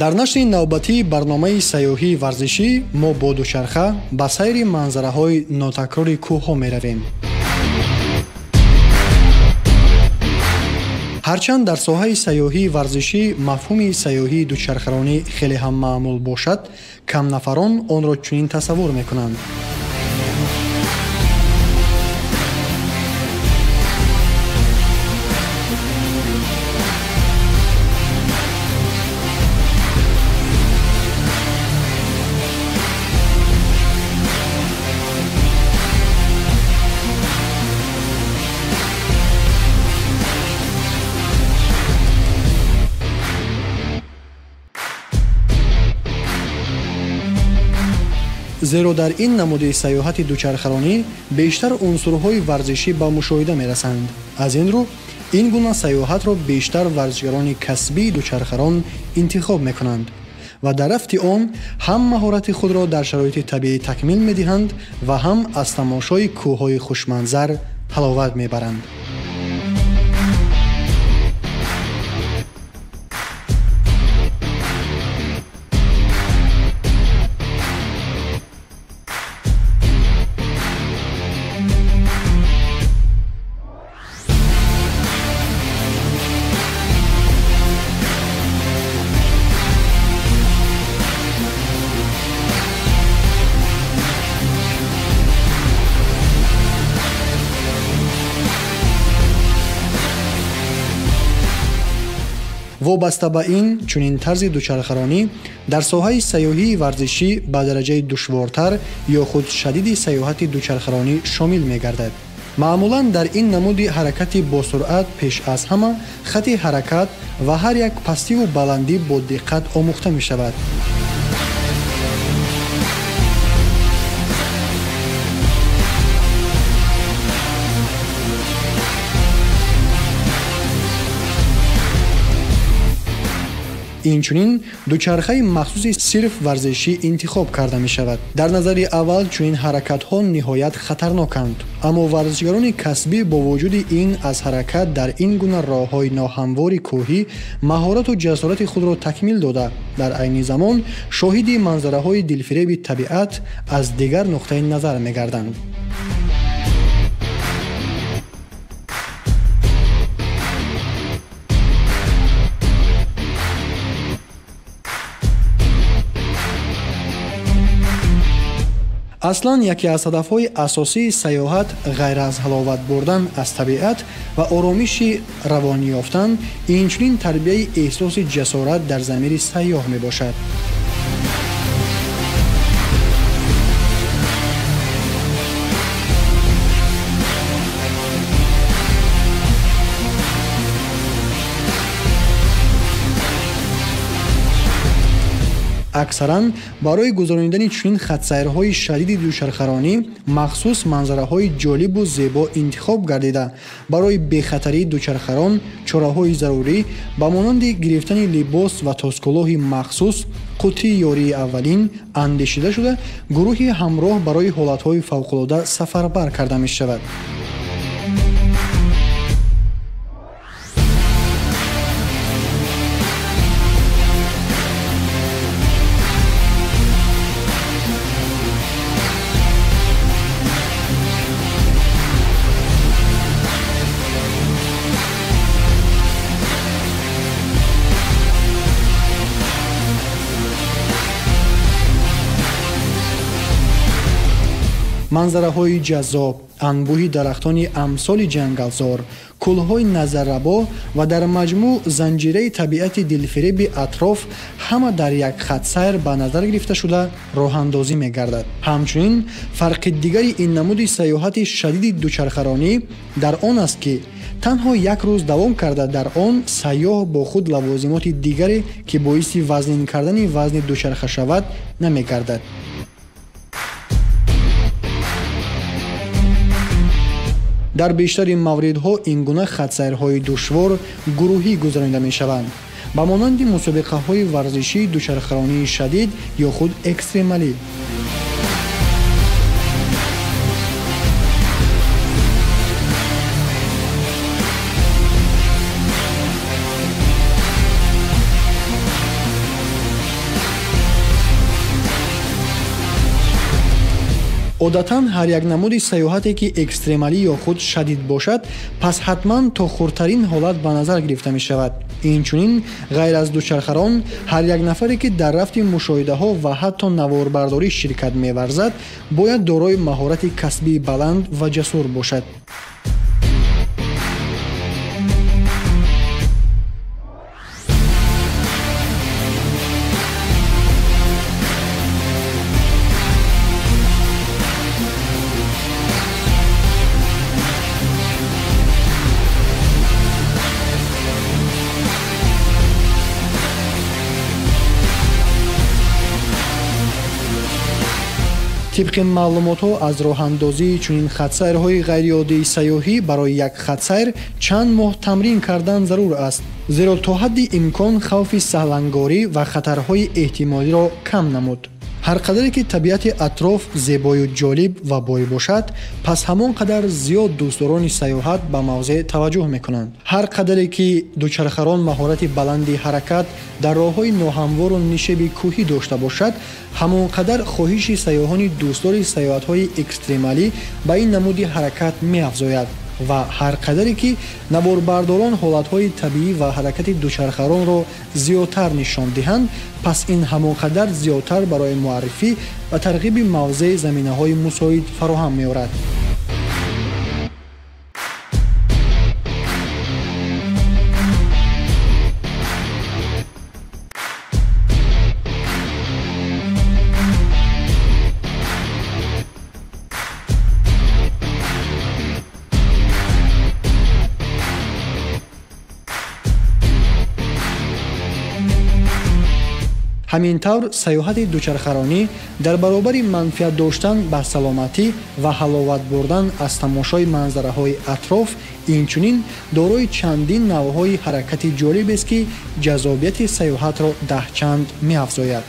Дар нашри навбатии барномаи сайёҳии варзишӣ мо бо дучарха ба сайри манзараҳои нотакрори кӯҳҳо меравем. Ҳарчанд дар соҳаи сайёҳии варзишӣ мафҳуми сайёҳии дучархаронӣ хеле ҳам маъмул бошад, кам нафарон онро чунин тасаввур мекунанд. Зеро дар ин намуди сайёҳати дучархаронӣ бештар унсурҳои варзишӣ ба мушоҳида мерасанд. Аз ин рӯ ин гуна сайёҳатро бештар варзишгарони касбии дучархарон интихоб мекунанд ва дар рафти он ҳам маҳорати худро дар шароити табиӣ такмил медиҳанд ва ҳам аз тамошои кӯҳҳои хушманзар ҳаловат мебаранд. Вобаста ба ин, чунин тарзи дучархаронӣ дар соҳаи сайёҳии варзишӣ ба дараҷаи душвортар ё худ шадиди сайёҳати дучархаронӣ шомил мегардад. Маъмулан дар ин намуди ҳаракати босуръат пеш аз ҳама хати ҳаракат ва ҳар як пастиву баландӣ бо диққат омӯхта мешавад. Инчунин дучархаи махсуси сирф варзишӣ интихоб карда мешавад. Дар назари аввал чунин ҳаракатҳо ниҳоят хатарноканд, аммо варзишгарони касбӣ бо вуҷуди ин аз ҳаракат дар ин гуна роҳҳои ноҳамвори кӯҳӣ маҳорату ҷасорати худро такмил дода, дар айни замон шоҳиди манзараҳои дилфиреби табиат аз дигар нуқтаи назар мегарданд. Аслан яке аз ҳадафҳои асосии сайёҳат ғайр аз ҳаловат бурдан аз табиат ва оромиши равонӣ ёфтан, инчунин тарбияи эҳсоси ҷасорат дар замири сайёҳ мебошад. Аксаран барои гузаронидани чунин хатсайрҳои шадиди дучархаронӣ махсус манзараҳои ҷолибу зебо интихоб гардида, барои бехатарии дучархарон чораҳои зарурӣ ба монанди гирифтани либос ва тоскулоҳи махсус, қуттии ёрии аввалин андешида шуда, гурӯҳи ҳамроҳ барои ҳолатҳои фавқулода сафарбар карда мешавад. Манзараҳои ҷаззоб, анбӯҳи дарахтони амсоли ҷангалзор, кӯлҳои назаррабо ва дар маҷмӯъ занҷираи табиати дилфиреби атроф ҳама дар як хатсайр ба назар гирифта шуда роҳандозӣ мегардад. Ҳамчунин фарқи дигари ин намуди сайёҳати шадиди дучархаронӣ дар он аст, ки танҳо як рӯз давом карда, дар он сайёҳ бо худ лавозимоти дигаре, ки боиси вазнин кардани вазни дучарха шавад, намегардад. Дар бештари мавридҳо ин гуна хатсайрҳои душвор гурӯҳӣ гузаронида мешаванд, ба монанди мусобиқаҳои варзишии дучархаронии шадид ё худ экстремалӣ. Одатан ҳар як намуди сайёҳате ки экстремалӣ ё худ шадид бошад, пас ҳатман то хурдтарин ҳолат ба назар гирифта мешавад. Инчунин ғайр аз дучархарон, ҳар як нафаре ки дар рафти мушоҳидаҳо ва ҳатто наворбардорӣ ширкат меварзад, бояд дорои маҳорати касбии баланд ва ҷасур бошад. Тибқи маълумотҳо аз роҳандозии чунин хатсайрҳои ғайриоддии сайёҳӣ барои як хатсайр чанд моҳ тамрин кардан зарур аст, зеро то ҳадди имкон хавфи саҳлангорӣ ва хатарҳои эҳтимолиро кам намуд. Ҳар қадаре ки табиати атроф зебою ҷолиб ва бой бошад, пас ҳамон қадар зиёд дӯстдорони сайёҳат ба мавзеъ таваҷҷӯҳ мекунанд. Ҳар қадаре ки дучархарон маҳорати баланди ҳаракат дар роҳҳои ноҳамвору нишеби кӯҳӣ дошта бошад, ҳамон қадар хоҳиши сайёҳони дӯстдори сайёҳатҳои экстремалӣ ба ин намуди ҳаракат меафзояд ва ҳар қадаре ки наворбардорон ҳолатҳои табиӣ ва ҳаракати дучархаронро зиёдтар нишон диҳанд, пас ин ҳамон қадар зиёдтар барои муаррифӣ ва тарғиби мавзеъ заминаҳои мусоид фароҳам меорад. Ҳамин тавр сайёҳати дучархаронӣ дар баробари манфиат доштан ба саломатӣ ва ҳаловат бурдан аз тамошои манзараҳои атроф, инчунин дорои чандин навъҳои ҳаракати ҷолибест, ки ҷаззобияти сайёҳатро даҳчанд меафзояд.